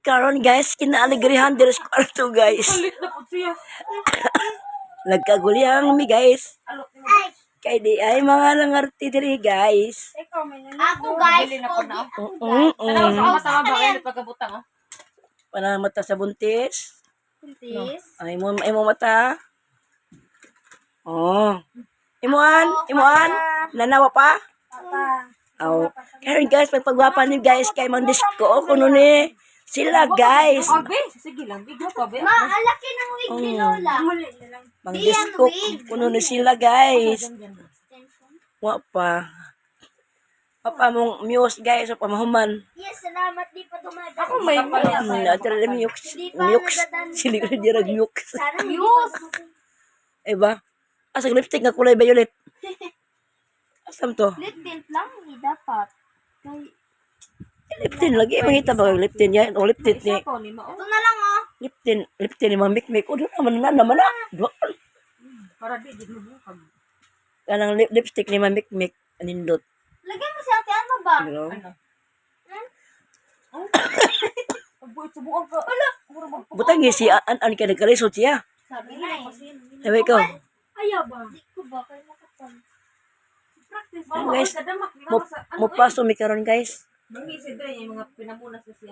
Karon, guys, kinaaligrihan diri sa kwarto, guys. Kulit na po siya. Nagkagulihang mi, guys. Alok mo. Kay di ay mga langarti diri, guys. Ikaw may nanay. Ako, guys, Bili na po pogi na. ako, guys. Tanaw sa mata ba kayo pagkabutang oh. Para mata sa buntis. Buntis. Ay mo imo mata. Oh. Imuan, imuan. Nanawa pa? Papa. Aw. Karon, guys, pagpagwapa ni guys kay mang disco kuno ni sila, guys. Abi, sige lang, bigla pa be. Ma, ang laki ng wig ni Lola. Mang disco kuno ni sila, guys. Wa pa. Wa pa mong muse, guys, wa pa mahuman. Yes, salamat. Di pa dumadaan. Ako may Natural muse. Muse. Sili ko dirag muse. Sana hindi pa dumadaan. Eh ba? Asa lipstick nga kulay violet? Asam to? Lip tint lang, hindi dapat. Kay, Lip tint lagi mangita ba lip tint yan? O lip tint ni Ito ni mao. ito na lang, oh. lip tint ni Mamik Mik. O doon naman na naman na. Doon. Para di di mo bukag. Kanang lipstick ni Mamik Mik anindot. Lagyan mo si ate, ano ba? You know? Ano? Pagbuit sa buong ka. Ala, mura mag Butang si an an kay nagkalisod siya. Sabi na eh. Sabi ko, Ayaw ba? Di ko ba? Kaya makapal. Practice. Guys, Mama, mo sa ano mo paso mi karon, guys. Mangi si Dre yung mga pinamunas na siya.